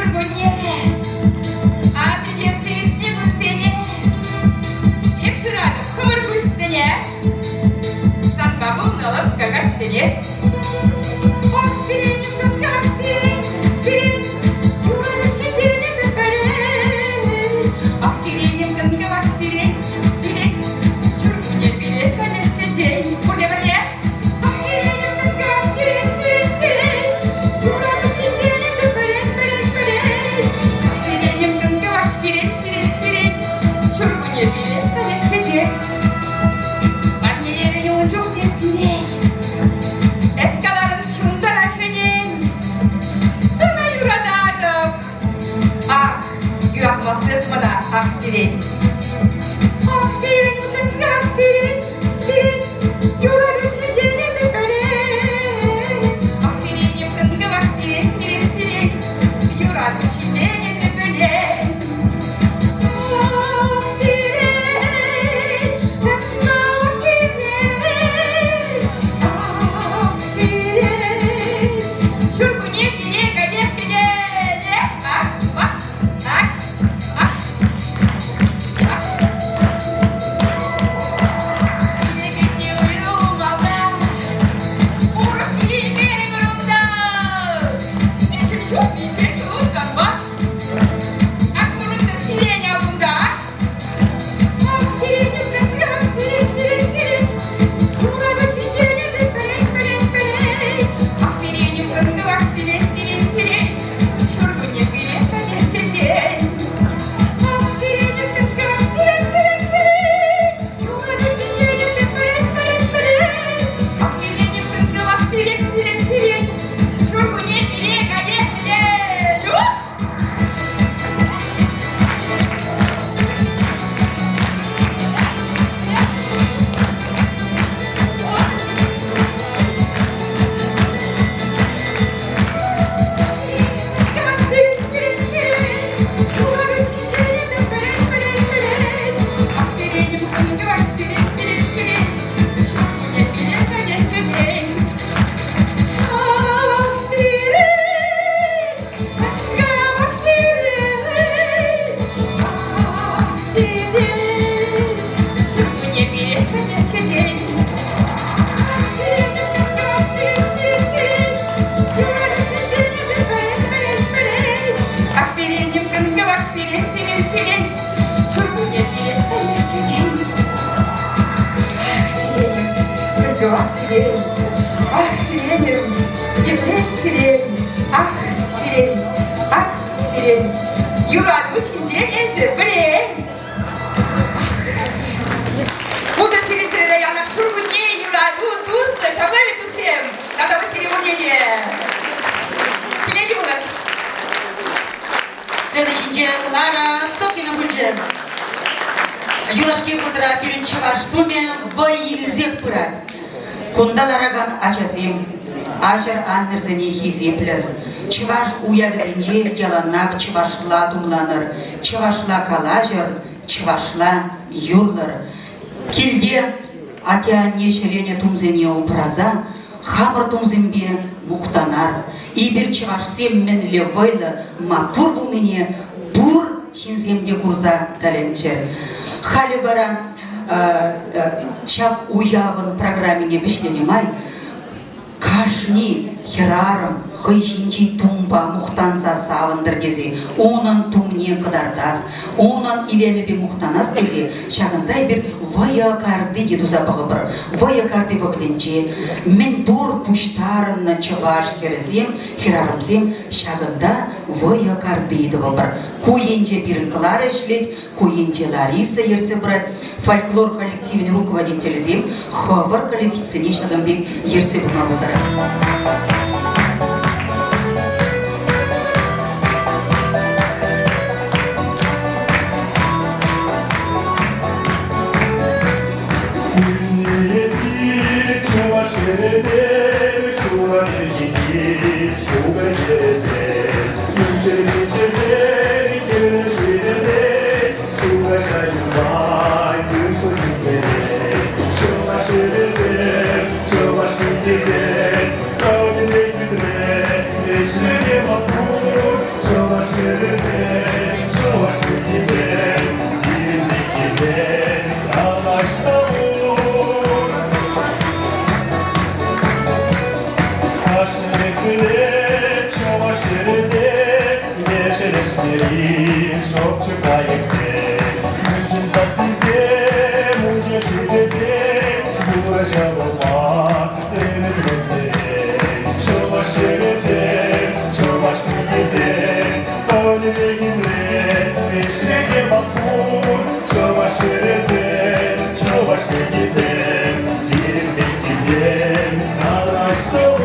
ҫуркунне, асилтерчӗ иртнӗ кунсене. Эп шыратӑп хӑмӑр куҫсене, санпа пулнӑ лӑпкӑ каҫсене. Ах, сирень, кӑп-кӑвак сирень, сирень, юрату ҫинчен эсӗ пӗлен. Ах, сиренӗм, кӑн-кӑвак сирень, сирень, ҫуркунне пире каллех кӗтен. Пурте пӗрле! Ах, сиренӗм, кӑн-кӑвак сирень, сирень, сирень, юрату ҫинчен эсӗ пӗлен, пӗлен, пӗлен. Ах, сиренӗм, кӑн-кӑвак сирень, сирень, сирень, ҫуркунне пире каллех кӗтен. Парнелерӗн ун чухне сирень. Эс каларӑн чунтанах ӗнен. Сана юрататӑп. Ах, юратмастӑн эс мана, ах, сирень. Ах, сирень, ах, сирень, сирень, юрату ҫинчен эсӗ пӗлен. Ах, сирень, кӑн-кӑвак сирень, сирень, сирень, юрату ҫинчен эсӗ пӗлен. Ах, сирень, кӑн-кӑвак сирень, ах, сирень, ҫуркунне пире каллех кӗтет. Ах, ах, ах, ах, ах. Пире кӗтни уйрӑлмалла, урӑх килеймерӗмӗр унта. Миҫе ҫул, миҫе ҫул унтанпа. Ах, курӑнтӑр сирень аллунта. Ах, сирень, ах, сирень, сирень, сирень. Юрату ҫинчен эсӗ пӗлен, пӗлен, пӗлен. Ах, сирень, кӑн-кӑвак сирень, сирень, сирень. Ҫуркунне пире каллех кӗтен. Ах, сирень, кӑн-кӑвак сирень, сирень, сирень. Юрату ҫинчен эсӗ пӗлен, пӗлен, пӗлен. Ах, сирень, кӑн-кӑвак сирень, сирень, сирень. Ҫуркунне пире каллех кӗтен. Ух! Ах, сирень, Ах, сирень, ах, сирень, ҫуркунне пире кӗтет. Ах, сирень, ах, сирень, сирень, юрату ҫинчен эсӗ пӗлен, пӗлен, пӗлен. Ах, сиренӗм, кӑн-кӑвак сирень, сирень, сирень, ҫуркунне пире кӗтет. Ах, сиренӗм, кӑн-кӑвак сирень, ах, сиренӗм, епле сирень. Ах, сирень, ах, сирень, юрату ҫинчен эсӗ пӗлен. Пултӑр сирӗн чӗрере яланах ҫуркунне, юрату, туслӑх, ҫапла ведь, туссем? Тата Василий Мурнене. Телейлӗ пулӑр. Сцена ҫинче Клара Сокина пулчӗ. Юлашки вӑхӑтра пирӗн чӑваш тумӗ вӑй илсех пырать. Кунта ларакан ачасем, аҫӑр-аннӗрсене хисеплӗр, чӑваш уявӗсенче яланах чӑвашла тумланӑр, чӑвашла калаҫӑр, чӑвашла юрлӑр. Килте атте-анне ҫӗленӗ тумсене упраса хамӑр тумсемпе мухтанар. Эпир чӑвашсем мӗнле вӑйлӑ, маттур пулнине пур ҫынсем те курса тӗлӗнчӗр. Халӗ вара ҫак уявӑн программине вӗҫленӗ май кашни хӗрарӑм хӑй ҫинчи тумпа мухтанса савӑнтӑр тесе, унӑн тумне кӑтартас, унӑн илемӗпе мухтанас тесе ҫакӑнта эпир вӑйӑ карти те туса пӑхӑпӑр. Вӑйӑ карти вӑхӑтӗнче мӗн пур пуҫтарӑннӑ чӑваш хӗрӗсем, хӗрарӑмсем ҫакӑнта вӑйӑ карти тӑвӑпӑр. Ку енче пирӗн Клара ӗҫлет, Ку енче Лариса ертсе пырать. Фольклор коллективӗн руководителӗсем хӑвӑр коллективсене ҫакӑн пек ертсе пыма пултарать. Чӑваш хӗрӗсем, шурӑ ҫити, ҫукӑр хӗрӗсем. Ӳкерчӗсем, кӳршисем, ҫунаҫа ҫунай, йышлӑ ҫынсем. Чӑваш хӗрӗсем, чӑваш пикисем, сӑнӗсем. вӗҫмери шӑпчӑк кайӑксем. Мӗншӗн сассисем уҫӑ шӳлесен юрӑ ҫавӑлма ӗмӗтлентерет. Чӑваш хӗрӗсем, чӑваш пикисем, сӑнӗпе хитре, ӗҫре те маттур. Чӑваш хӗрӗсем, чӑваш пикисем, сирӗн пеккисем калаҫтӑр.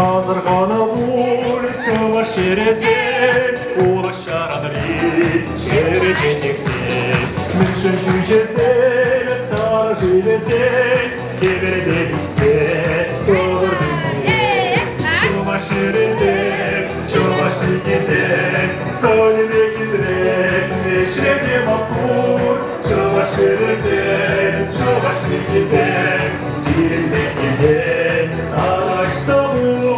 Асӑрханӑ пуль чӑваш ҫӗрӗсем, улӑх-ҫаранри чӗрӗ чечексем. Мӗншӗн ҫӳҫесем, сарӑ шывӗсем, хӗвелпе пиҫсе тӑвӑр тӳсне. Чӑваш ҫӗрӗсем, чӑваш пикисем, сӑнӗпе хитре, ӗҫре те маттур. Чӑваш ҫӗрӗсем, чӑваш пикисем, сирӗн пеккисем таҫта пур.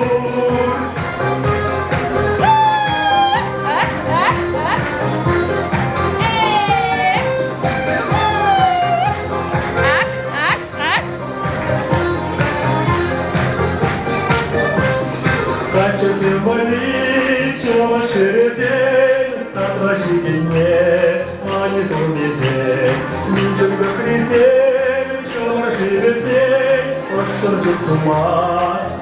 Каччӑсем валли чӑваш хӗрӗсем садра ҫитӗнме анисем тесен, Миншӗн кӑкрисем чӑваш хӗрӗсен ӑшшӑн чуптума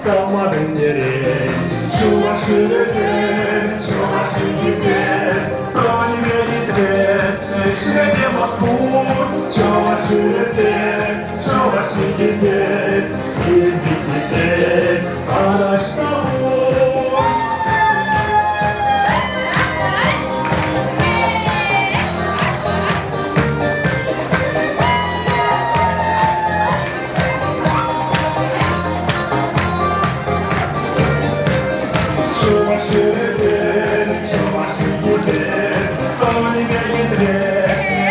савма пӗлтерен. Чӑваш хӗрӗсем, чӑваш пикисем, сӑнӗ хитре, ӗҫре те маттур. Чӑваш хӗрӗсем, чӑваш пикисем, сирӗн пикисем таҫта пур. Чӑваш хӗрӗсем, чӑваш пикисем, сӑнӗпе хитре,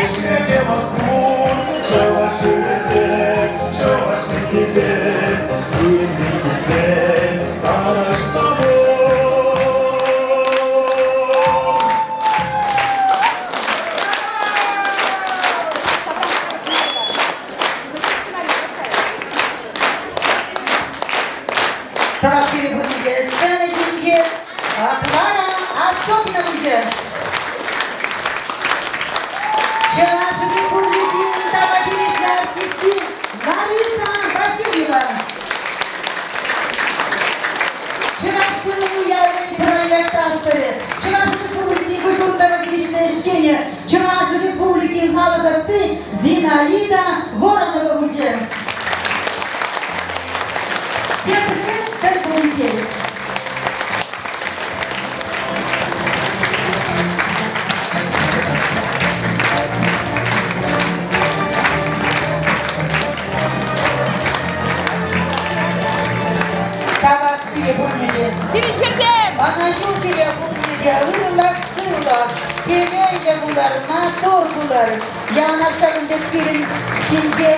ӗҫре те маттур. Чӑваш хӗрӗсем, чӑваш пикисем, сирӗн пикисем таҫта пур. Тавах сире пурне сцена ҫинче Клара Осокина пулчӗ. Чӑваш Республикин тава тивӗҫлӗ артистки Лариса Васильева. Чӑваш кунӗн уявӗн проект авторӗ, Чӑваш Республикин культура тава тивӗҫлӗ ӗҫченӗ, Чӑваш Республикин халӑх ӑсти Зинаида Воронова пулчӗ. Тепре тӗл пулчӗ. Тавах сире пурне те. Сирӗн Ӑнӑҫу сире пурне те ырлӑх-сывлӑх, телейлӗ пулӑр, маттур пулӑр. Яланах ҫакӑн пек сирӗн ҫинче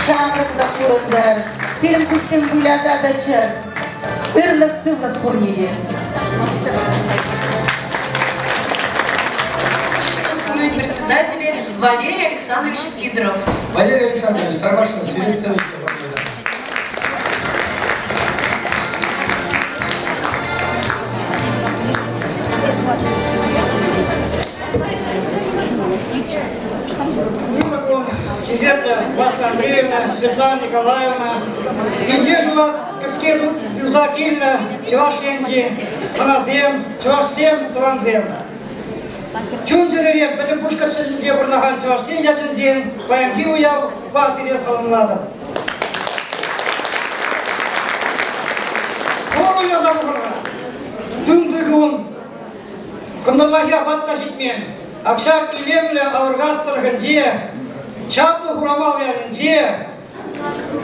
ҫамрӑклӑх пурӑнтӑр. Сирӗн куҫсем выляса тӑччӑр. Ырлӑх-сывлӑх пурне те. Председателя Валерий Александрович Сидоров. Валерий Александрович, Тарвашин, сире Ырӑ кун, хисеплӗ Васса Андреевна, Светлана Николаевна. Инҫе ҫула кӗске туса килнӗ Чӑваш Енчи хӑнасем, чӑвашсем, тӑвансем. Чун-чӗрере пӗтӗм Пушкӑрт ҫӗрӗнче пурӑнакан чӑвашсен ячӗнчен паянхи уявпа сире саламлатӑп. Хор уяса пӑхӑр-ха. Тунтикун Кӑнтӑрлахи апат та ҫитмен. Ак ҫак илемлӗ Авӑркас тӑрӑхӗнче, чаплӑ Хурамал ялӗнче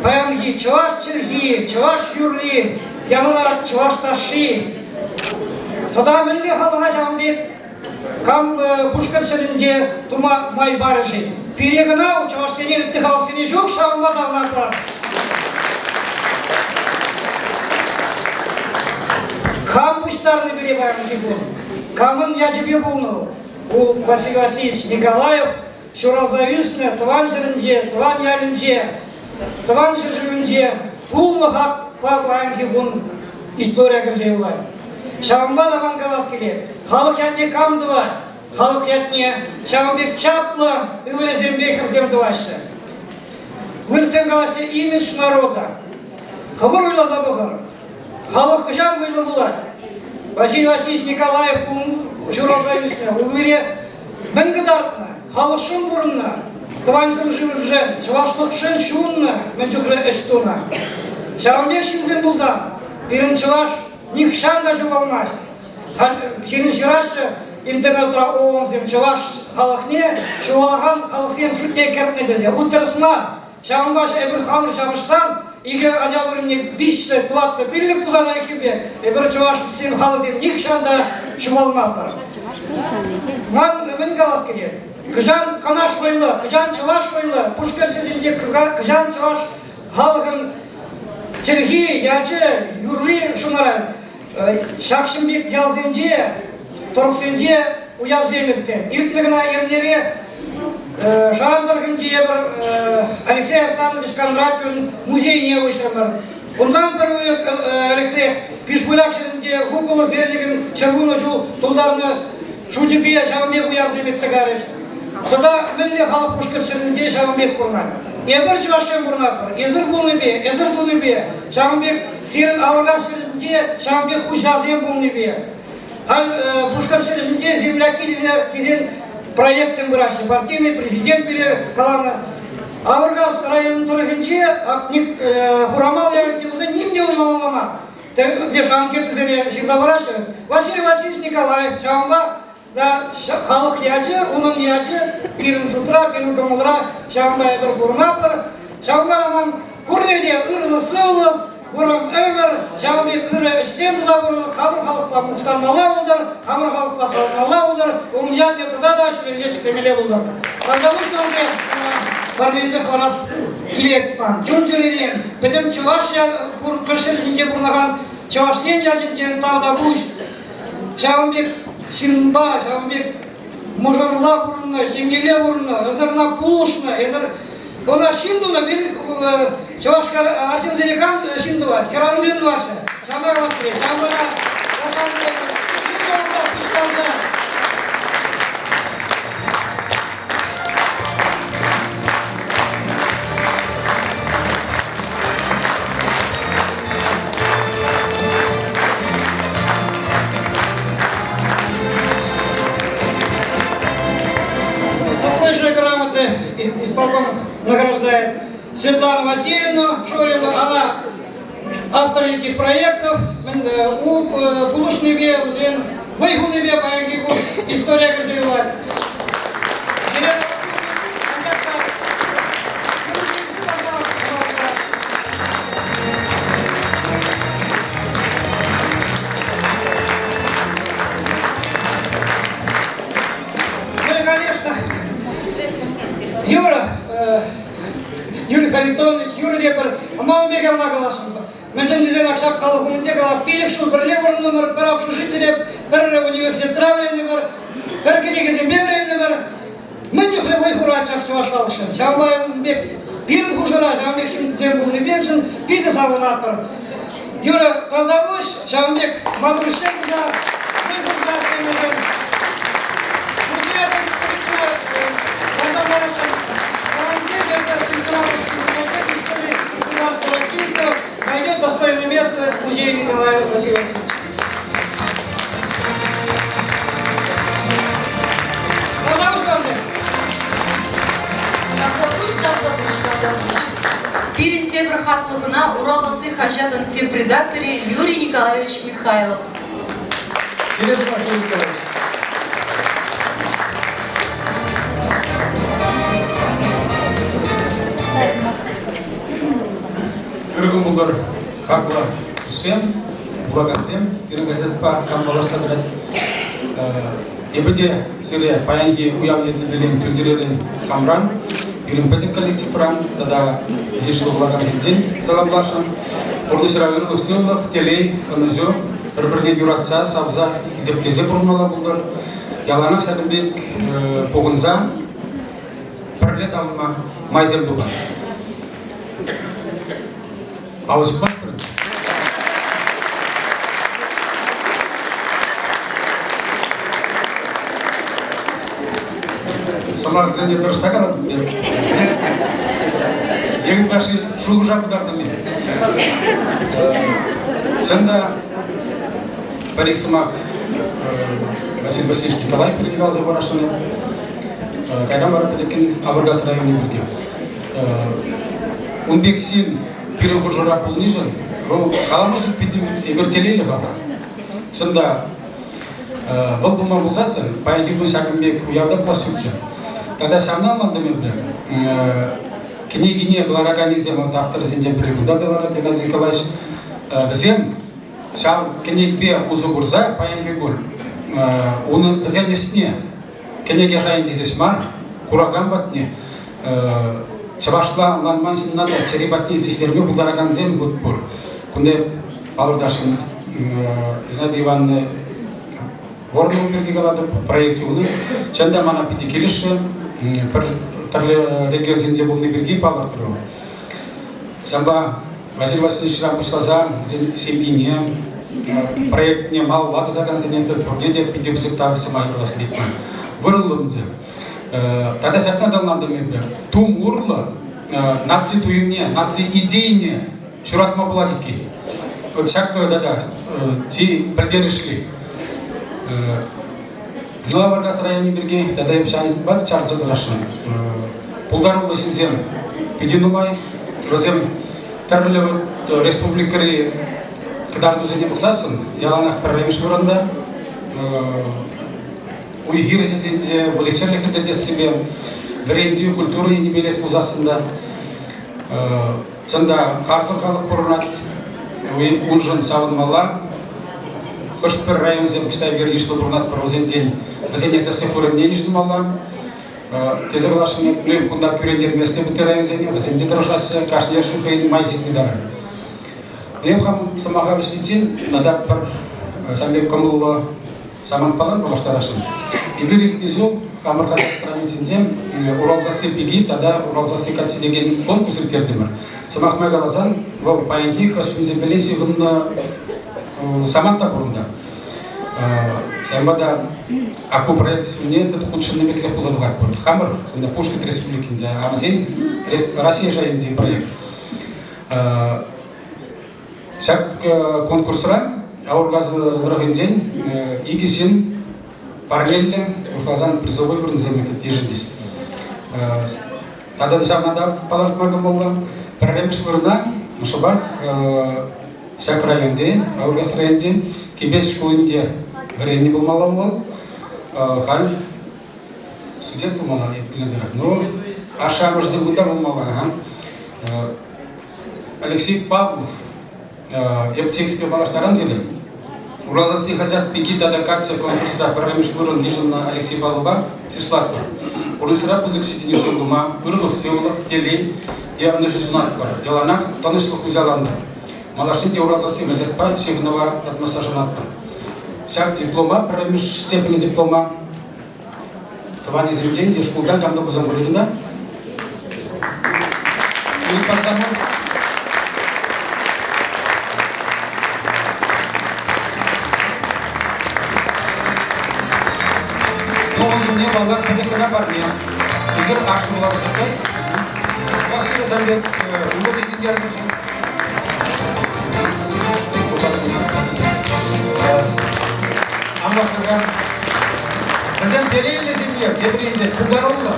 паянхи чӑваш чӗлхи, чӑваш юрри, янӑрать чӑваш ташши. Тата мӗнле халӑха ҫавӑн пек кам Пушкӑрт ҫӗрӗнче тума май парӗ-ши? Пире кӑна, чӑвашсене, ытти халӑхсене ҫук, ҫавӑнпа савӑнатпӑр. Кам пуҫтарнӑ пире паянхи кун? Камӑн ячӗпе пулнӑ вӑл? Ку Василий Васильевич Николаев ҫуралса ӳснӗ тӑван ҫӗрӗнче, тӑван ялӗнче, тӑван ҫӗршывӗнче пулнӑ хакпа паянхи кун историе кӗрсе юлать. Ҫавӑнпа та ман калас килет, халӑх ятне кам тӑвать? Халӑх ятне ҫавӑн пек чаплӑ ывӑлӗсемпе хӗрсем тӑваҫҫӗ. Вырӑссем калаҫҫӗ имидж народа. Хӑвӑр уйласа пӑхӑр. Халӑх хӑҫан вӑйлӑ пулать? Василий Васильевич Николаев ҫуралса ӳснӗ. Уйре мӗн кӑтартнӑ? Халӑхшӑн пурӑннӑ, тӑван ҫӗршывшӑн, чӑвашлӑхшӑн ҫуннӑ, мӗн чухлӗ ӗҫ тунӑ. Ҫавӑн пек ҫынсем пулсан пирӗн чӑваш нихҫан та ҫухалмасть. Халь сирӗн ҫыраҫҫӗ интернетра ООНсем чӑваш халӑхне ҫухалакан халӑхсем шутне кӗртнӗ тесе. Ку тӗрӗс мар. Ҫавӑнпа эпир хамӑр ҫапӑҫсан икӗ ача вырӑнне виҫҫӗ, тӑваттӑ, пиллӗк тусан ӗлӗкхипе эпир чӑвашсен халӑхсем нихҫан та ҫухалмастпӑр. Ман мӗн калас килет? Кӑҫан Канаш вӑйлӑ, кӑҫан чӑваш вӑйлӑ, Пушкӑрт ҫӗрӗнче кӑҫан чӑваш халӑхӑн чӗлхи, ячӗ, юрри шӑнӑрать. Ҫак пек ялсенче, тӑрӑхсенче уявсем иртсен. Иртнӗ кӑна эрнере Шаран тӑрӑхӗнчи эпир Алексей Александрович Кондратьевӑн музейне уҫрӑмӑр. Унтан пӗр уйӑх ӗлӗкрех Пишпуляк ҫӗрӗнче Вуколов верлӗкӗн 110 ҫул тултарнӑ шучӗпе ҫавӑн пек уявсем иртсе кайрӗҫ. Тата мӗнле халӑх Пушкӑрт ҫӗрӗнче ҫавӑн пек пурӑнать. Эпир чӑвашсем пурӑнатпӑр. Эсир пулнипе, эсир тунипе, ҫавӑн пек сирӗн Авӑркас ҫӗрӗнче ҫавӑн пек хуҫасем пулнипе. Халь Пушкӑрт ҫӗрӗнче земляки тесен проектсем пыраҫҫӗ. Партийный президент пире каланӑ. Авӑркас район тӑрӑхӗнче Хурамал ялӗнче пулсан ним те уйламалла мар. Леш анкетӑсене ҫырса параҫҫӗ. Василий Васильевич Николаев ҫавӑнпа халӑх ячӗ, унӑн ячӗ пирӗн шутра, пирӗн кӑмӑлра ҫавӑнпа эпир пурӑнатпӑр. Ҫавӑнпа ман пурне те ырлӑх-сывлӑх, вӑрӑм ӗмӗр, ҫавӑн пек ырӑ ӗҫсем туса пурӑнӑр, хамӑр халӑхпа мухтанмалла пултӑр, хамӑр халӑхпа савӑнмалла пултӑр, ун ятне тата та ҫӳлелле ҫӗклемелле пултӑр. Тавтапуҫ тӑвансем, парнелесе хӑварас килет ман чун-чӗререн, пӗтӗм чӑваш пур ҫӗр ҫинче пурӑнакан чӑвашсен ячӗнчен тавтапуҫ. Ҫавӑн пек ҫынпа, ҫавӑн пек мӑшӑрла пурӑннӑ, ҫемьеле пурӑннӑ, эсӗр ӑна пулӑшнӑ, эсӗр ӑна ҫын тунӑ, пирӗн чӑваш арҫынсене кам ҫын тӑвать? Хӗрарӑмсем тӑваҫҫӗ. Ҫавна калас килет. Ҫавӑнпа та пуҫтарса Такой грамоты исполком награждает Светлану Васильевну Шурину. Она автор этих проектов. Пулӑшнипе, вӗсем вӑй хунипе паянхи кун история кӗрсе юлать. Ну и, конечно, Юра, Юрий Харитонович, Юрий тепӗр, ман пек ӑна каласшӑн. Мӗншӗн тесен ак ҫак халӑх умӗнче калап, пилӗк ҫул пӗрле пурӑнтӑмӑр, пӗр общежитире, пӗр университетра вӗрентӗмӗр, пӗр кӗнекесемпе вӗрентӗмӗр. Мӗн чухлӗ вӑй хурать ҫак чӑваш халӑхшӑн. Ҫавӑнпа пек пирӗн хушӑра ҫавӑн пек ҫынсем пулнипе питӗ савӑнатпӑр. Юра, тавтапуҫ, ҫавӑн пек маттурсем туса, вӑй хурса ӗҫленӗшӗн. Музея Государства Российского найдет достойное место в музее Николая Васильевича. Тавтапуҫ, тавтапуҫ, тавтапуҫ. Пирӗн тепӗр хаклӑ хӑна Урал сасси хаҫатӑн тӗп редакторӗ Юрий Николаевич Михайлов. Сережа Николаевич. Ырӑ кун пултӑр, хаклӑ туссем, вулакансем, пирӗн газетпа кам паллашса тӑрать. Эпӗ те сире паянхи уяв ячӗпелен чун-чӗререн хамран, пирӗн пӗчӗк коллективран тата йышлӑ вулакансенчен саламласшӑн. Пурнӑҫра ырлӑх-сывлӑх, телей, ӑнӑҫу. Пӗр-пӗрне юратса, савса, хисеплесе пурӑнмалла пултӑр. Яланах ҫакӑн пек пухӑнса пӗрле савӑнма майсем тупар. Алӑ ҫупмастпӑр. Сӑмахсене тӑрӑшса калатӑп эп. Е ытлашши шухӑша пытартӑм эп. Чӑн та, пӗр-ик сӑмах Василий Васильевич Николаев пирки каласа парасшӑн эп. Кайран вара пӗчӗккӗн Авӑркас районӗ пирки. Ун пек ҫын пирӗн хушӑра пулнишӗн вӑл калама ҫук питӗ эпир телейлӗ халӑх. Чӑн та, вӑл пулман пулсассӑн паянхи кун ҫакӑн пек уявта пулас ҫукчӗ. Тата ҫавна ӑнлантӑм эпӗ. Кӗнекине кӑлараканӗсем, вот авторӗсенчен пӗри кунта та ларать, Геннадий Николаевич. Вӗсем ҫав кӗнекепе усӑ курса паянхи кун унӑн вӗсен ӗҫне кӗнеке шайӗнче ҫеҫ мар, куракан патне чӑвашла ӑнланман ҫынна та чӗри патне илсе ҫитерме пултаракансем вот пур. Кунта палӑртасшӑн Зинаида Ивановна Воронова пирки калатӑп, проекчӗ унӑн. Чӑн та мана питӗ килӗшрӗ. Пӗр тӗрлӗ регионсенче пулни пирки палӑртрӗ вӑл. Ҫавӑнпа Василий Васильевичран пуҫласа вӗсен ҫемйине, проектне малалла тӑсакансене пурне те питӗ пысӑк тав сӑмахӗ калас килет ман. Вырӑнлӑ вӗсем. Тата ҫакна та ӑнлантӑм эпӗ. Тум урлӑ наци туйӑмне, наци идейине ҫуратма пулать иккен. Вот ҫак тата чи пӗлтерӗшли. Ну, Авӑркас районӗ пирки тата эп ҫавӑнпа чарса тӑрасшӑн. Пултаруллӑ ҫынсем питӗ нумай. Вӗсем тӗрлӗ республикӑри кӑтартусене пӑхсассӑн яланах пӗрремӗш вырӑнта. Уй-хир ӗҫӗсенче, выльӑх-чӗрлӗх ӗрчетессипе, вӗрентӳ, культура енӗпе илес пулсассӑн та Чӑн та, харсӑр халӑх пурӑнать, уншӑн савӑнмалла. Хӑш-пӗр районсем ӑҫта эпир йышлӑ пурӑнатпӑр, вӗсенчен вӗсене тӗслӗх вырӑнне йышӑнмалла. Тесе каласшӑн, ну, кунта кӳрентерместӗп ытти районсене, вӗсем те тӑрӑшаҫҫӗ, кашниешӗн хӑйӗн май ҫитнӗ таран. Эп хам сӑмаха вӗҫличчен тата пӗр ҫавӑн пек кӑмӑллӑ самантпалан паллаштарасшӑн. Эпир иртнӗ ҫул хамӑр хаҫат страницинче Урал сасси пики тата Урал сасси каччи текен конкурс ирттертӗмӗр. Сӑмах май каласан, вӑл паянхи костюмсемпеле ҫыхӑннӑ самант та пур унта. Ҫавӑнпа та АКУ проект умне хутшӑннӑ пекрех пулса тухать пуль. Хамӑр кунта Пушкӑрт Республикинче, а вӗсен Россия шайӗнчи проект. Ҫак конкурсра Аургаз тӑрӑхӗнчен икӗ ҫын парнеллӗ, урӑхласан призовой вырӑнсем йышӑнчӗҫ. Тата ҫавна та палӑртма кӑмӑллӑ. Пӗрремӗш вырӑна шӑпах ҫак районти, Аургаз районӗнчи Кипеч шкулӗнче вӗреннӗ пулмалла вӑл. Халь студент пулмалла, эп тӑрӑх. Ну, ашшӗ-амӑшӗсем кунта пулмалла. Алексей Павлов эп текстпе паллаштарам сире. Урал сасси хаҫат пики тата каччӑ конкурсра пӗрремӗш вырӑн йышӑннӑ Алексей Павлова чыслатпӑр. Пурнӑҫра пысӑк ҫитӗнӳсем тума ырлӑх-сывлӑх, телей те ӑнӑҫу сунатпӑр. Яланах тӑнӑҫлӑх хуҫалантӑр. Малашне те Урал сасси хаҫатпа ҫыхӑнӑва татмасса шанатпӑр. Ҫак диплома, пӗрремӗш степеньлӗ диплома Тӑванӗсенчен те шкултан кам та пулсан пулин та. Новӑсене паллах пӗчӗк кӑна парне. Эсир ашшӗ пула пӗчӗккӗ. Василий пек ывӑл ҫитӗнтернӗшӗн. Амӑшӗпе вӗсем телейлӗ ҫемье, тепӗр енчен пултаруллӑ.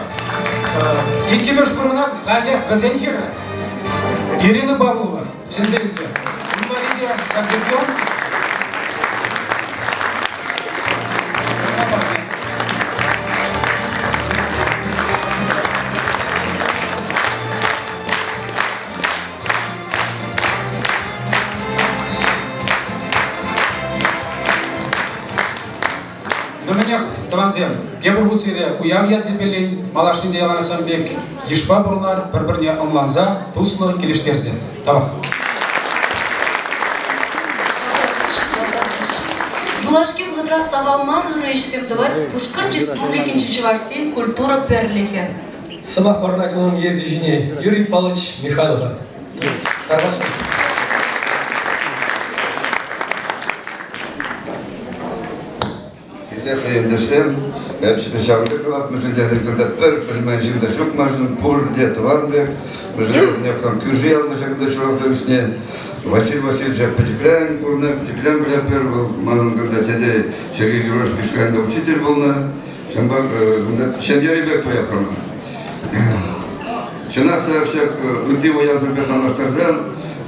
Иккӗмӗш вырӑна каллех вӗсен хӗрӗ Ирина Павлова ҫӗнсе илчӗ. Ун валли те ҫак диплом. Ну мӗнех, тӑвансем, тепӗр хут сире уяв ячӗпелен малашне те яланах пек йышпа пурӑнар, пӗр-пӗрне ӑнланса, туслӑ килӗштерсе. Тавах. Юлашки вӑхӑтра сахал мар ырӑ ӗҫсем тӑвать Пушкӑрт Республикинчи чӑвашсен культура пӗрлӗхӗ. Сӑмах парӑнать унӑн ертӳҫине Юрий Павлович Михайлова. Тархасшӑн. Хисеплӗ ентешсем, эп ҫавӑн пек калап, мӗншӗн тесен кунта пӗр пӗлмен ҫын та ҫук маншӑн, пурте тӑван пек. Мӗншӗн тесен эп хам кӳршӗ ялта ҫакӑнта ҫуралса ӳснӗ. Василий Васильевича пӗчӗкрен курнӑ, пӗчӗкрен пӗлетпӗр. Вӑл манӑн кунта тете Сергей Григорьевич Мишкаин та учитель пулнӑ. Ҫавӑнпа кунта ҫемьери пек туяп хама. Чӑнах та ҫак ытти уявсемпе танлаштарсан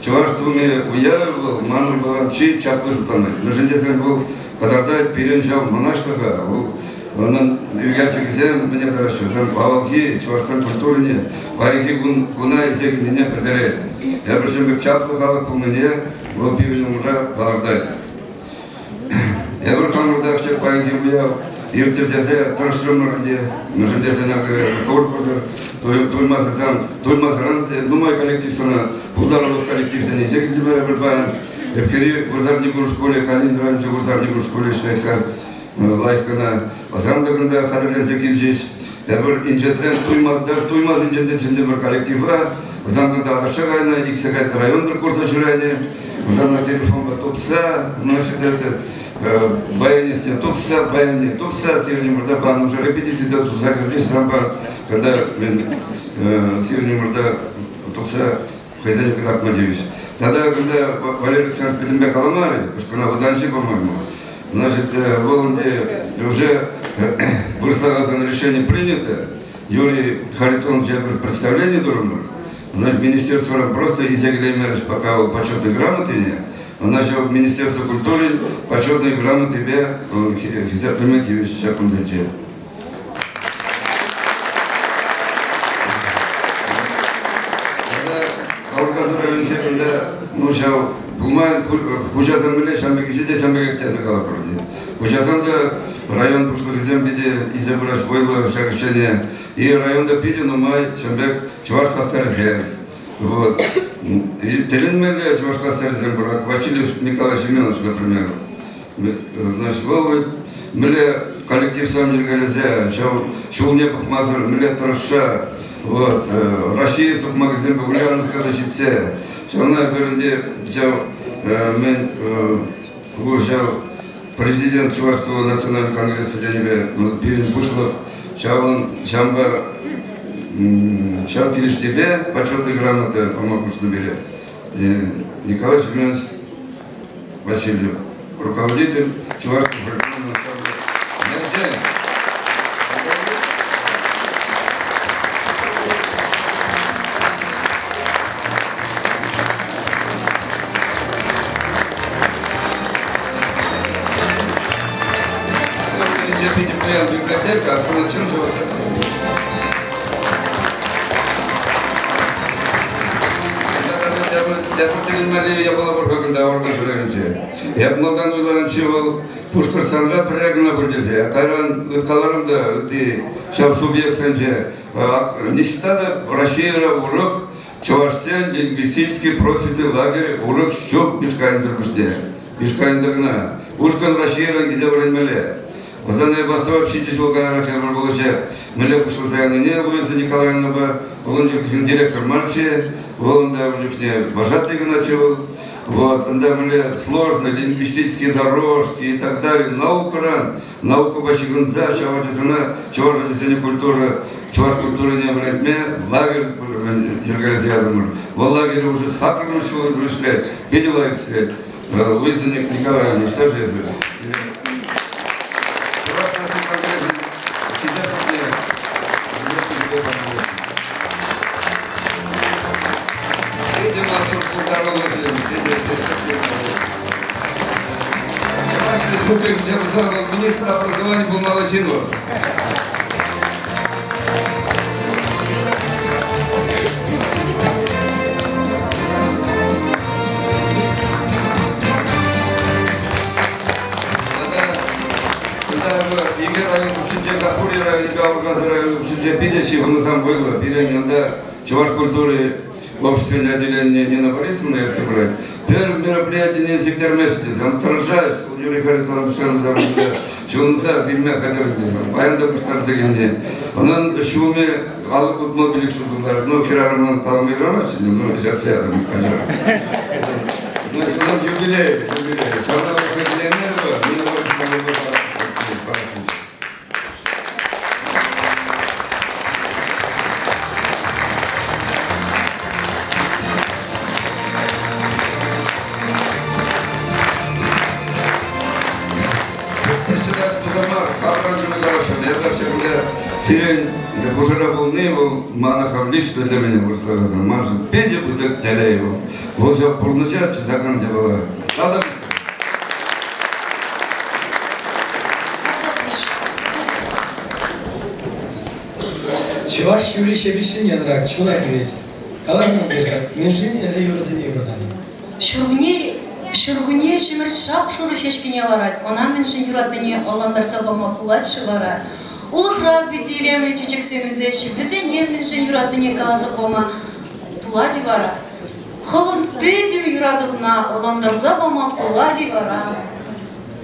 чӑваш тумӗ уявӗ вӑл манӑн палан чи чаплӑ шутланать. Мӗншӗн тесен вӑл кӑтартать пирӗн ҫав мӑнаҫлӑха, вӑл унӑн ӳкерчӗкӗсем мӗне тӑраҫҫӗ, вӗсем авалхи чӑвашсен культурине паянхи кун куна илсе килнине пӗлтерет. Эпир ҫын пек чаплӑ халӑх пулнине вӑл пирӗн умра палӑртать. Эпир хамӑр та ҫак паянхи уяв ирттӗр тесе тӑрӑшрӑмӑр ӗнтӗ. Мӗншӗн тесен акӑ хӑвӑр куртӑр, туймасӑран, туймасӑран нумай коллектив сана, пултарулӑх коллективсене илсе килтӗмӗр эпир паян. Ӗпхӳри вырсарникун шкулӗ, Калинин районӗнчи вырсарникун шкулӗ ӗҫлет халь лайӑх кӑна. Ӑсан та кунта хатӗрленсе килчӗҫ. Эпир инҫетрен Туймазинчен те чӗнтӗмӗр коллектива. Ӑсан кунта аташса кайнӑ, иксе кайнӑ районта курса ҫӳренӗ. Ӑсана телефонпа тупса, значит, это, баянистне тупса, баянне тупса, сирӗн умӑрта пан уже репетици те туса кӗртеҫ санпа, когда мен сирӗн умӑрта тухса хӑйсене кӑтартма тивӗҫ. Тата кунта Валерий Александрович пӗтӗмпе каламарӗ, кӑна вӑтанчӗ, по-моему. Значит, вӑл ӗнтӗ уже вырӑсла каласан решение принято. Юрий Харитонович пӗр представление турӑмӑр. Значит, министерствора просто илсе килеймерӗҫ пока вӑл почетной грамотине. Ӑна ҫав Министерство культурин почетной грамотипе хисеплеме тивӗҫ ҫак кунсенче. Аургазӑ районӗнче кунта ну ҫав пулман хуҫасем мӗнле ҫавӑн пек ӗҫе те ҫавӑн пекех тесе калатпӑр ӗнтӗ. Хуҫасем те район пуҫлӑхӗсем питӗ илсе пыраҫ вӑйлӑ ҫак ӗҫсене. И районта питӗ нумай ҫавӑн пек чӑваш хастарӗсем. Вот. И тӗлӗнмелле чӑваш хастарӗсем пур. Васильев Николай Семенович, например. Значит, вӑл мӗнле коллективсем йӗркелесе ҫав ҫулне пӑхмасӑр мӗнле тӑрӑшса вот, Россия сукмакӗсемпе Ульяновска та ҫитсе ҫавна пӗринте ҫав мӗн ҫав президент Чувашского национального конгресса тенипе пирӗн пуҫлӑх ҫавӑн ҫавӑнпа ҫав килӗшнипе почетный грамота пама хушнӑ пире Николай Семенович Васильев, руководитель Чувашского фольклорного ансамбля «Мерчен». Библиотека Арсена Чемжева. Тепӗр тӗлӗнмелли япала пур-ха кунта орган шыраканче. Эп малтан уйланчӗ вӑл Пушкӑртстанра пӗрре кӑна пуль тесе. Кайран ыткаларӑм та ытти ҫав субъектсенче ниҫта та Российӑра урӑх чӑвашсен лингвистический профильный лагерь урӑх ҫук Бишкаинсӑр пуҫне. Бишкаинта кӑна. Ушкӑн Российӑран килсе вӗренмелле. Вӗсене бастӑвап ҫичӗ ҫул каярах эпир вӑл ӗҫе мӗнле пуҫласа янине Луиза Николаевнапа вӑл ун чухне директор марччӗ, вӑл унта ун чухне вожатый кӑначчӗ вӑл. Вот, унта мӗнле сложные лингвистические дорожки и так далее. Наукӑран, наукӑпа ҫыхӑнса ҫав ачасене чӑваш ачасене культура, чӑваш культурине вӗрентме лагерь йӗркелесе ятӑмӑр. Вӑл лагерь уже саккӑрмӗш ҫул ӗҫлет, питӗ лайӑх ӗҫлет. Луиза Николаевна, что же это? Чӑваш наци конгресӗн Хисеп хутне Питӗ маттур пултарулӑхӗн, питӗ Чӑваш Республикинче пулсан вӑл министр образования пулмалла ҫын вӑл. Икӗ район хушшинче Гафури районӗпе Аургазӑ районӗ хушшинче питӗ ҫыхӑнусем вӑйлӑ. Пирӗн унта чӑваш культури. обществен отделение Нина Борисовна ертсе пырать. Пӗр мероприятине сиктермест тесем, тӑрӑшать Юрий Харитонович ҫунса вилме хатӗр тесем. Паян та пуҫтарса килнӗ. Унӑн ҫумӗ алӑк 65 ҫул тултарать. Ну, хӗрарӑмӑн калама юрамасть, ну, ертсе ятӑм, каҫар. Ну, унӑн юбилей, юбилей. Ҫавна вӑхӑт Нина Борисовна Председатель Тузамар, Хавранжина каласшӑн. Эпӗ ҫакӑнта сирӗн хушӑра пулни вӑл мана хам лично для меня вырӑсла каласан, маншӑн питӗ пысӑк телей вӑл. Вӑл ҫав пурнӑҫа чысакан япала. Тата Чӑваш юрри ҫепӗҫҫӗн янрать, чуна тивет. Калаҫма Надежда, мӗншӗн эсӗ юрӑсене юратан? Ҫуркунне, ҫуркунне ҫӗмӗрт шап-шурӑ ҫеҫкене ларать. Ӑна мӗншӗн юратнине ӑнлантарса пама пулать-ши вара? Улӑхра питӗ илемлӗ чечексем ӳсеҫҫӗ. Вӗсене мӗншӗн юратнине каласа пама пулать-и вара? Хӑвӑн пӗтӗм юратӑвна ӑнлантарса пама пулать-и вара?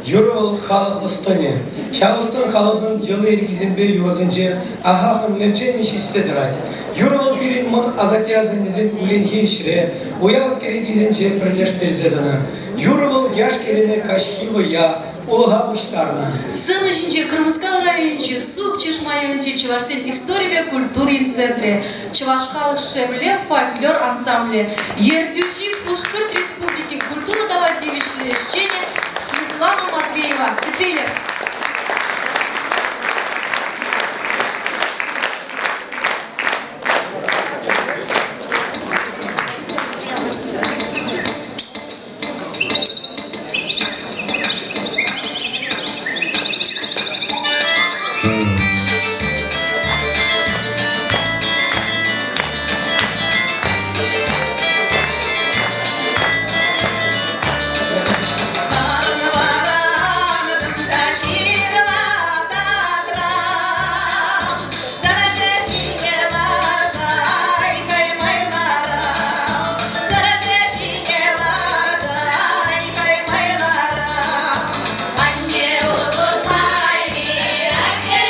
Юрӑ вӑл халӑх ӑс-тӑнӗ. Ҫав ӑс-тӑн халӑхӑн йӑли-йӗркисемпе юрӑсенче ахахӑн мерченӗ ҫиссе тӑрать. Юрӑ вӑл пирӗн мӑн асатте-асаннесен кулленхи ӗҫре, уяв кӗрекисенче пӗрлештерсе тӑнӑ. Юрӑ вӑл яш-кӗрӗме каҫхи вӑййа, улӑха пуҫтарнӑ. Сцена ҫинче Крымскал районӗнчи Сук-Чишма ялӗнчи чӑвашсен историпе культурин центрӗ, Чӑваш халӑх Шевле фольклор ансамблӗ, ертӳҫи Пушкӑрт Республикин культура тава тивӗҫлӗ ӗҫченӗ Светлана Матвеева. Кӗтсе илер. Анне улӑх майри, анне.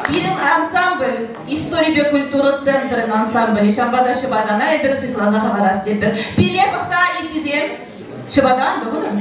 Пирӗн ансамбль историпе культура центрӗн ансамблӗ. Ҫавӑнпа та ҫӑпатана эпир сыхласа хӑварас тетпӗр. Пире пӑхса ыттисем ҫӑпата ан тӑхӑнӑр.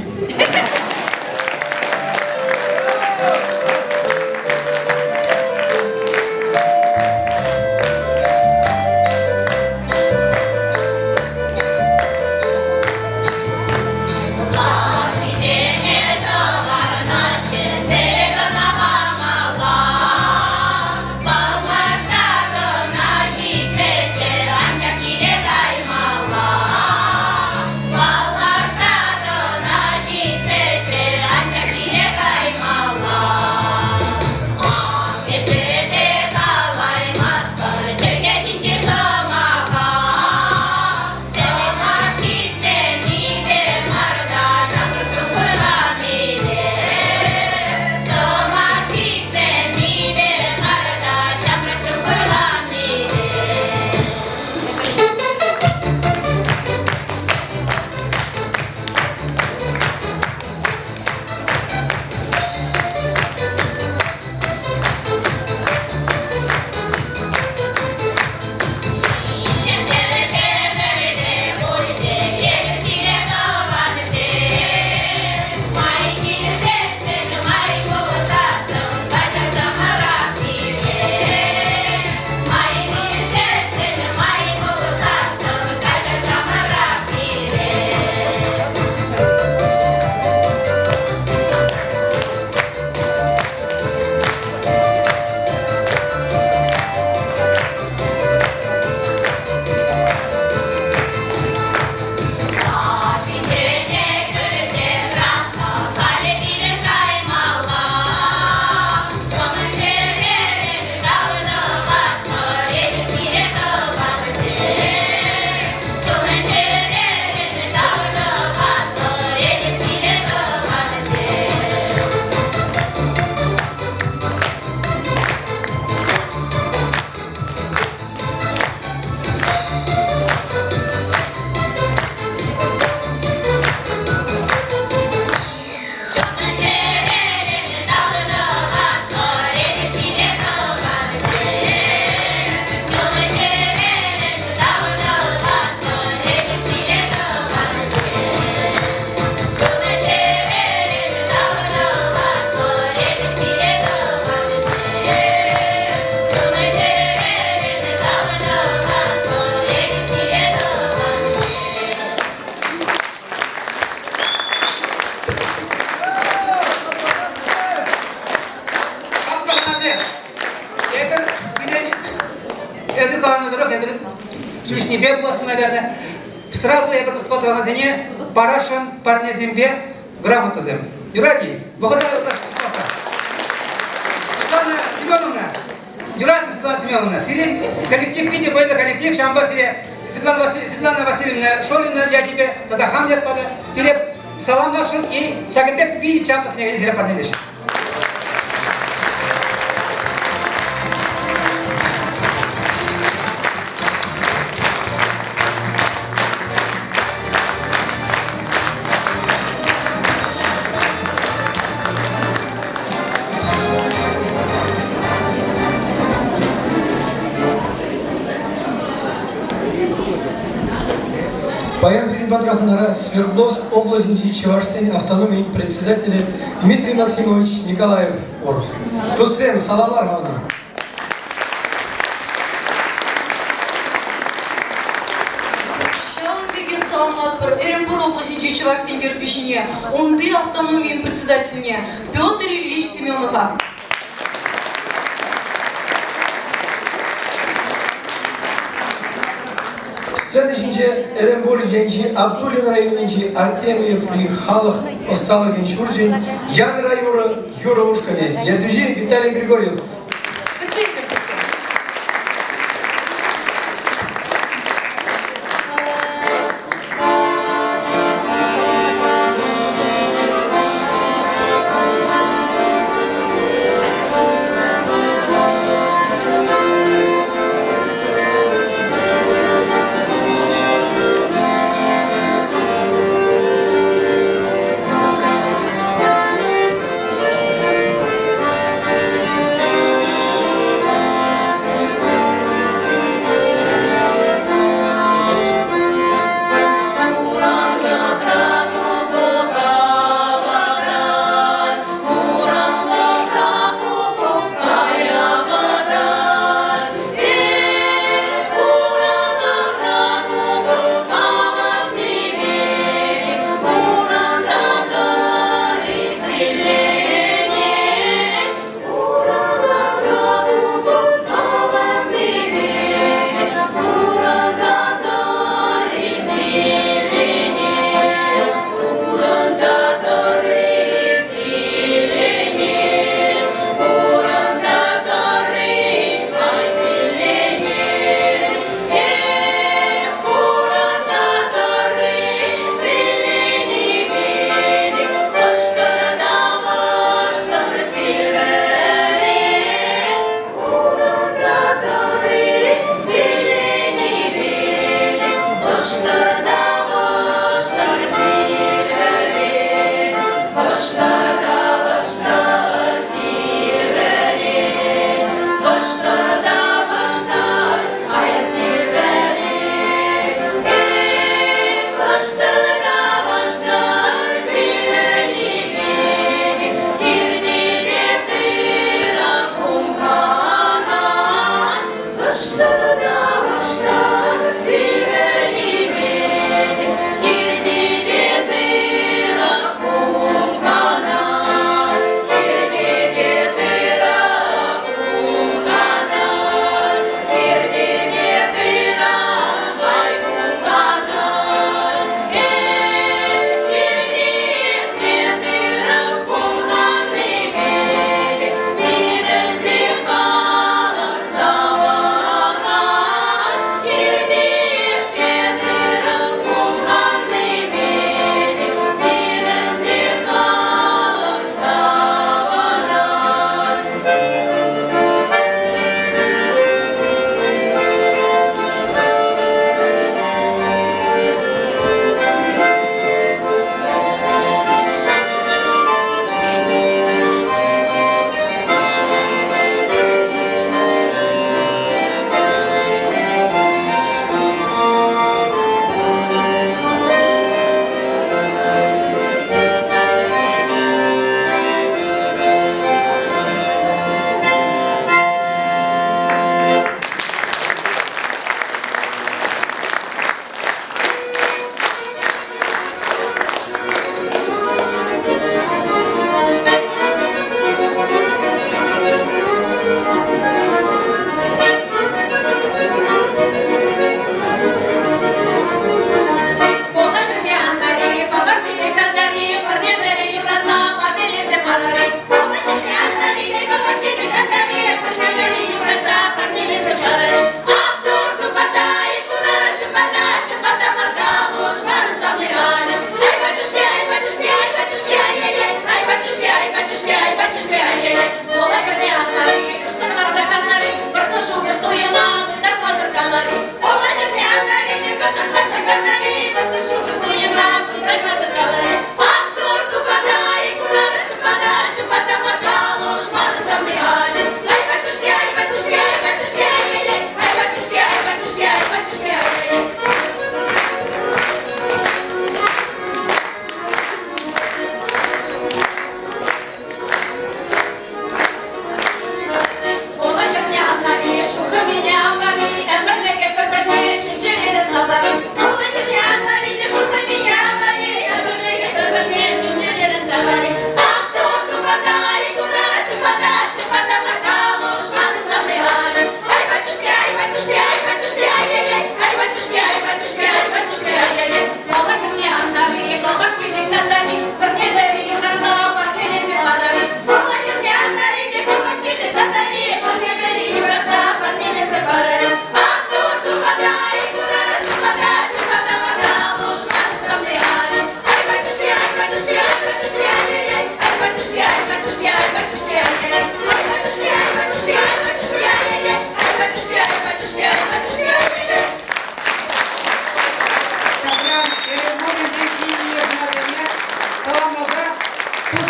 Эпир сире эсир каланӑ тӑрӑх эсир килӗшнипе пуласшӑн, наверное. Сразу эпир господа тӑвансене парасшӑн парнесемпе грамотӑсем. Юрать-и? Вӑхӑта ытлашши чысласа. Светлана Семеновна, юратнӑ Светлана Семеновна, сирӗн коллектив питӗ вӑйлӑ коллектив, ҫавӑнпа сире Светлана, Светлана Васильевна Шолина ячӗпе тата хам ятпа та сире саламласшӑн и ҫакӑн пек питӗ чаплӑ кӗнекене сире парнелесшӗн. Паян пирӗн патра хӑнара Свердловск облаҫӗнчи чӑвашсен автономийӗн председателӗ Дмитрий Максимович Николаев пур. Туссем, саламлар-ха ӑна. Ҫавӑн пекех саламлатпӑр Эрӗнпур облаҫӗнчи чӑвашсен ертӳҫине, унти автономийӗн председательне Петр Ильич Семенова. Сцена ҫинче Эрӗнпур енчи Абдуллин районӗнчи Артемьеври халӑх ӑсталӑхӗн ҫурчӗн Янра юрӑ юрӑ ушкӑнӗ, ертӳҫи Виталий Григорьев. Кӗтсе илтӗр, туссем.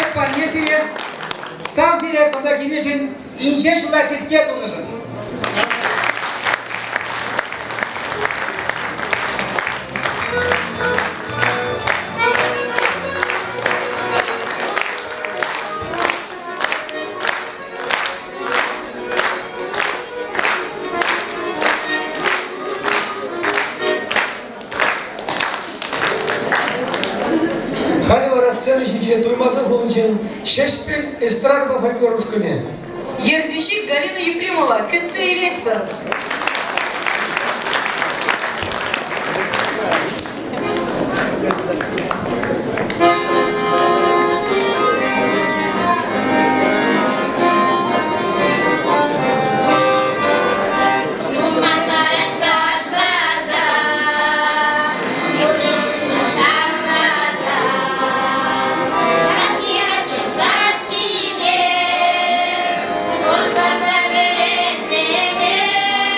Пӗчӗк парне сире. Тав сире кунта килнӗшӗн, инҫе ҫула кӗске тунӑшӑн. Халӗ вара сцена ҫинче Туймазӑ хулинчен Ҫеҫпӗл эстрадӑпа фольклор ушкӑнӗ. Ертӳҫи Галина Ефремова кӗтсе илетпӗр. Юманларан ташласа, юрри шавласа, сасси сассипе, хускалса вӗрентнӗ пек.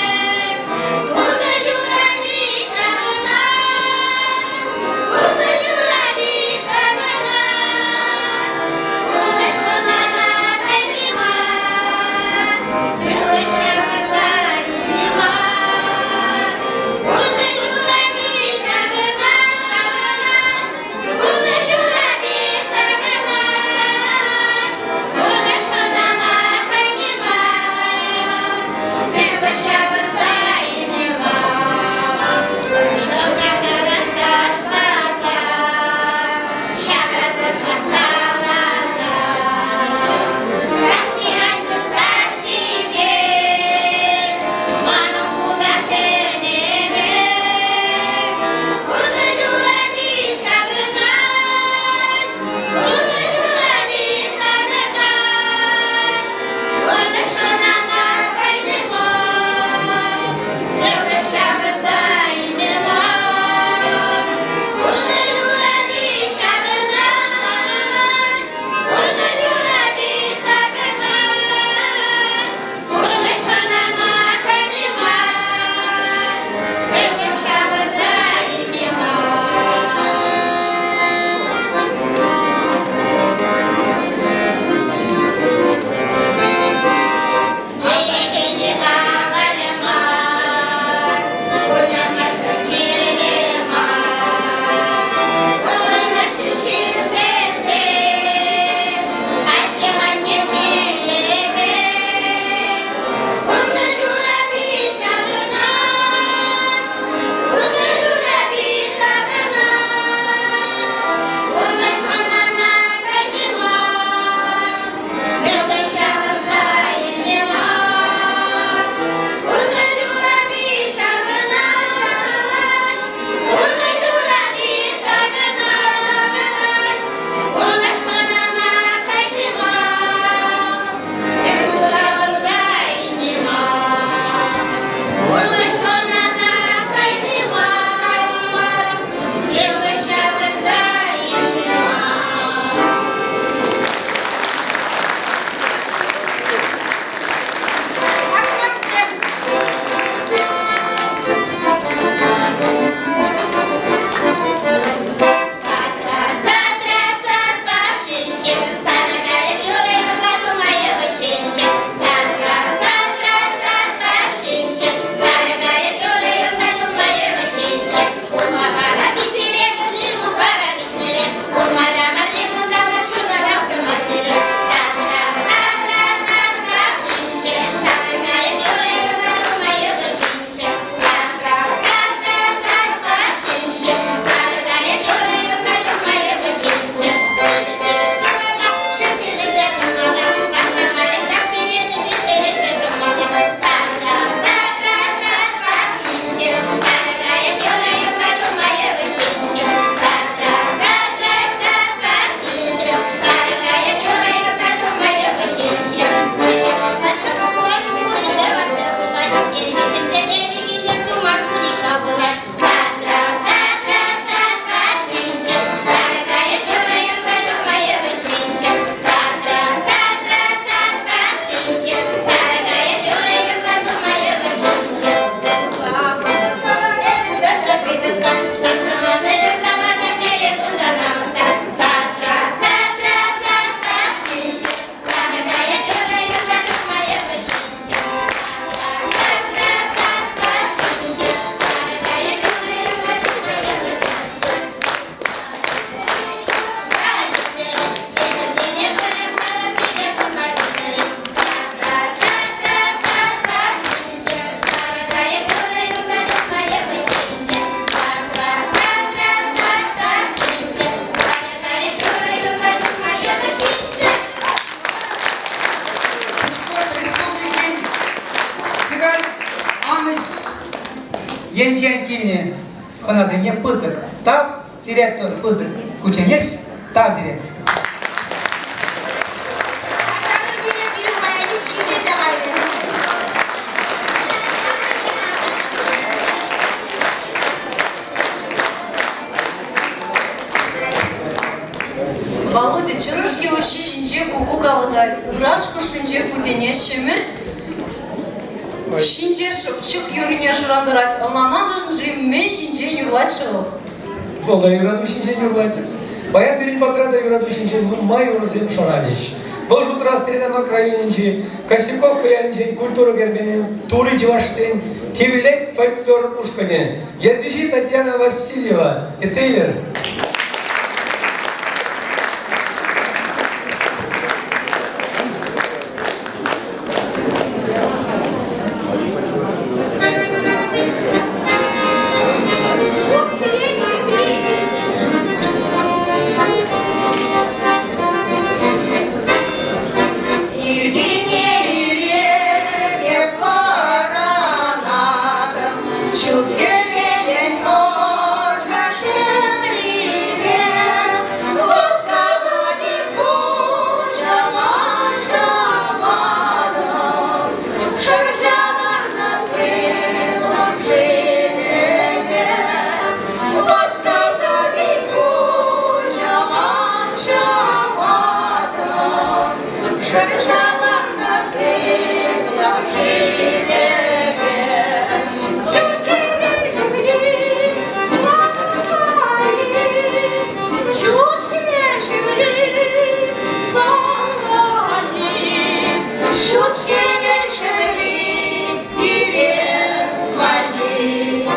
Инҫетсенчен килнӗ хӑнасене пысӑк тав сире, пысӑк кучченеҫ, тав сире. Пирӗн баянист чирлесе кайрӗ. Володя чӑрӑш йывӑҫҫи ҫинче куккук авӑтать, ыраш хушшинче путене ҫӗмӗрт ҫинче шӑпчӑк юррине шӑрантарать. Ӑнланатӑн-ши, мӗн ҫинчен юрлать-ши вӑл? Вӑл та юрату ҫинчен юрлать. Паян пирӗн патра та юрату ҫинчен нумай юрӑсем шӑранӗҫ. Вӑл шутра Стерлитамак районӗнчи Косяковка ялӗнчен культура керменӗн тури чӑвашсен Тивлет фольклор ушкӑнӗ, ертӳҫи Татьяна Васильева, кӗтсе илӗр. Ирхине ирех вӑранатӑп, ҫут хӗвелӗн ӑшӑ шевлипе васкаса пит куҫӑма ҫапатӑп. Шӑрҫаланнӑ сывлӑм шывӗпе васкаса пит куҫӑма ҫапатӑп. Шӑрҫаланнӑ сывлӑм шывӗпе ҫут хӗвел шевли ҫут хӗвел шевли сарали, ҫут хӗвел шевли пире валли.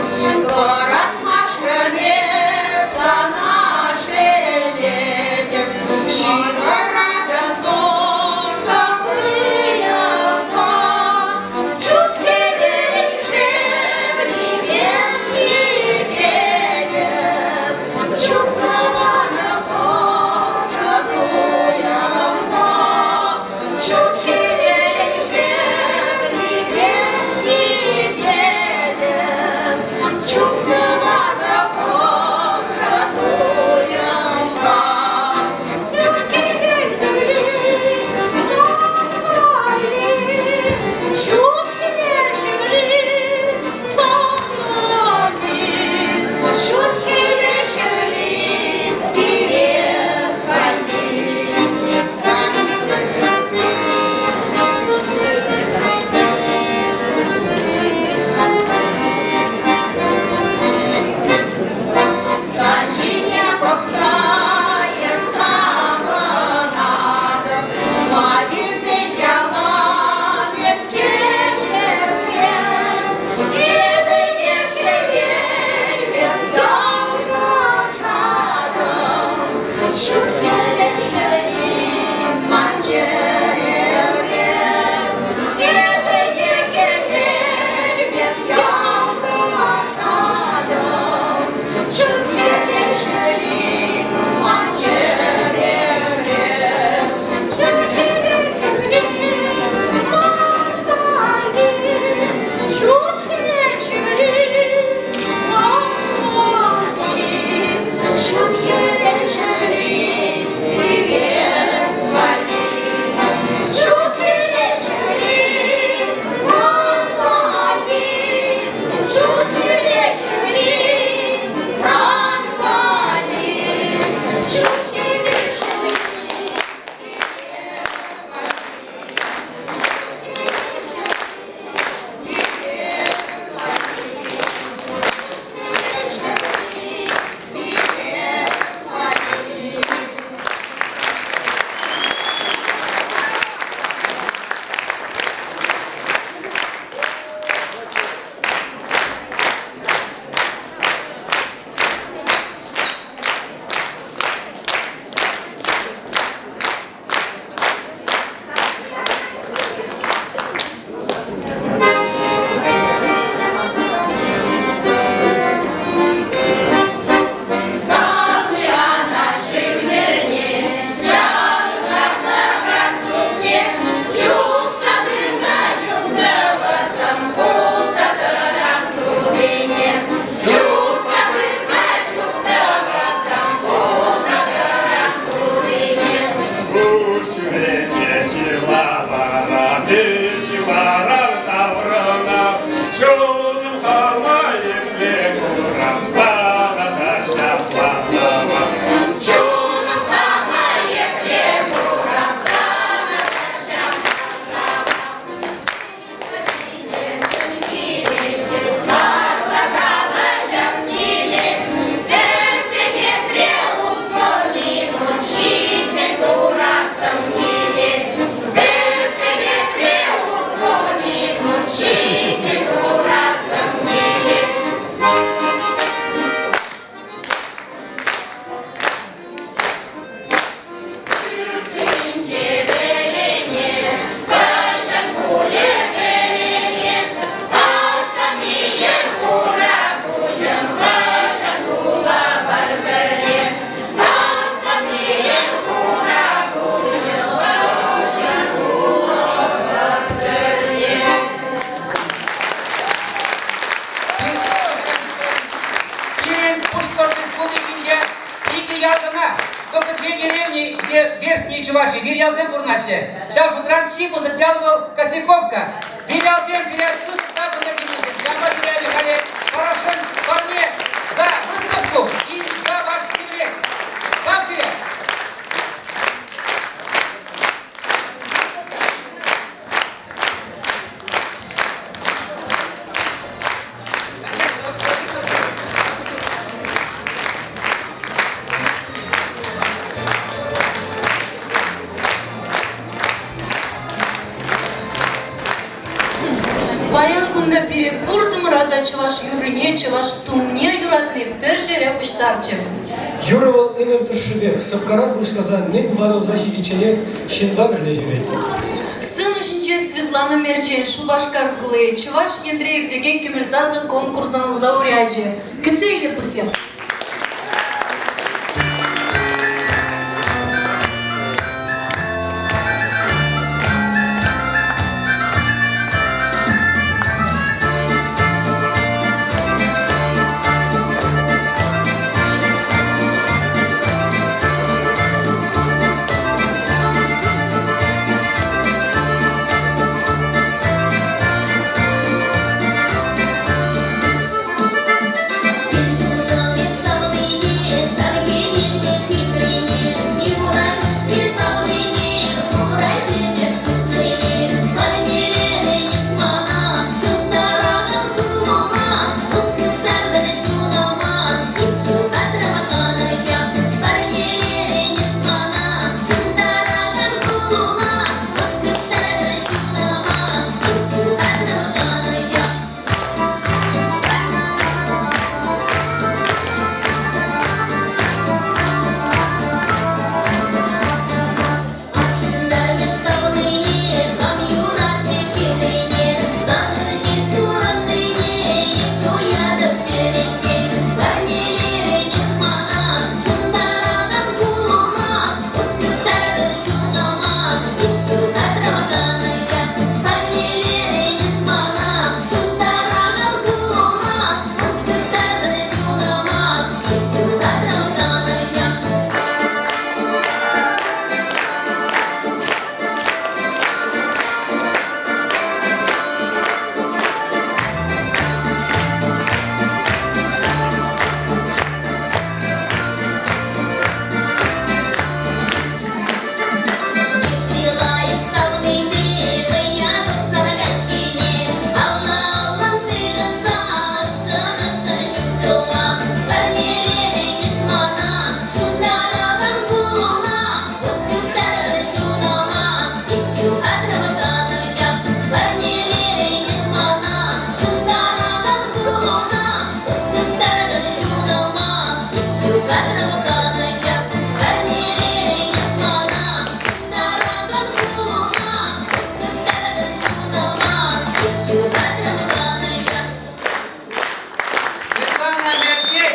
Вӑратмашкӑн эп сана шеллетӗп, ҫывӑратӑн тунсӑх. те Верхние Чуваши, вирьялсем пурӑнаҫҫӗ. Ҫав шутран чи пысӑк ял вӑл Косяковка. Вирьялсем сире пысӑк тав туса килнӗшӗн, ҫавӑнпа сире халӗ парасшӑн парне за выставку и за ваш тивлет. Тав сире! Паян кунта пире пурсӑмӑра та чӑваш юррине, чӑваш тумне юратни пӗр ҫӗре пуҫтарчӗ. Юрӑ вӑл ӗмӗр тӑршшӗпех сӑпкаран пуҫласа мӗн ватӑлса ҫитичченех ҫынпа пӗрле ҫӳрет. Сцена ҫинче Светлана Мерчен, Шупашкар хули, Чӑваш Енре иртекен Кӗмӗл сасӑ конкурсӑн лауреачӗ. Кӗтсе илер, туссем! Светлана Мерчен!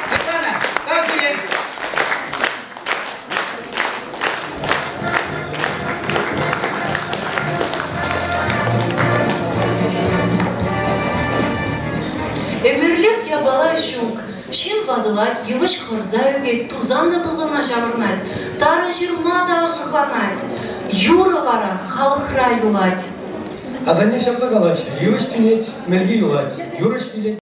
Светлана, тав сире! Ӗмӗрлӗх япала ҫук. Ҫын ватӑлать, йывӑҫ хӑрса ӳкет, тусан та тусана ҫаврӑнать, тарӑн ҫырма та ӑшӑхланать. Юрӑ вара халӑхра юлать. Асанне ҫапла калать, йывӑҫ тӳнет, мӗлки юлать, юрӑҫ вилет.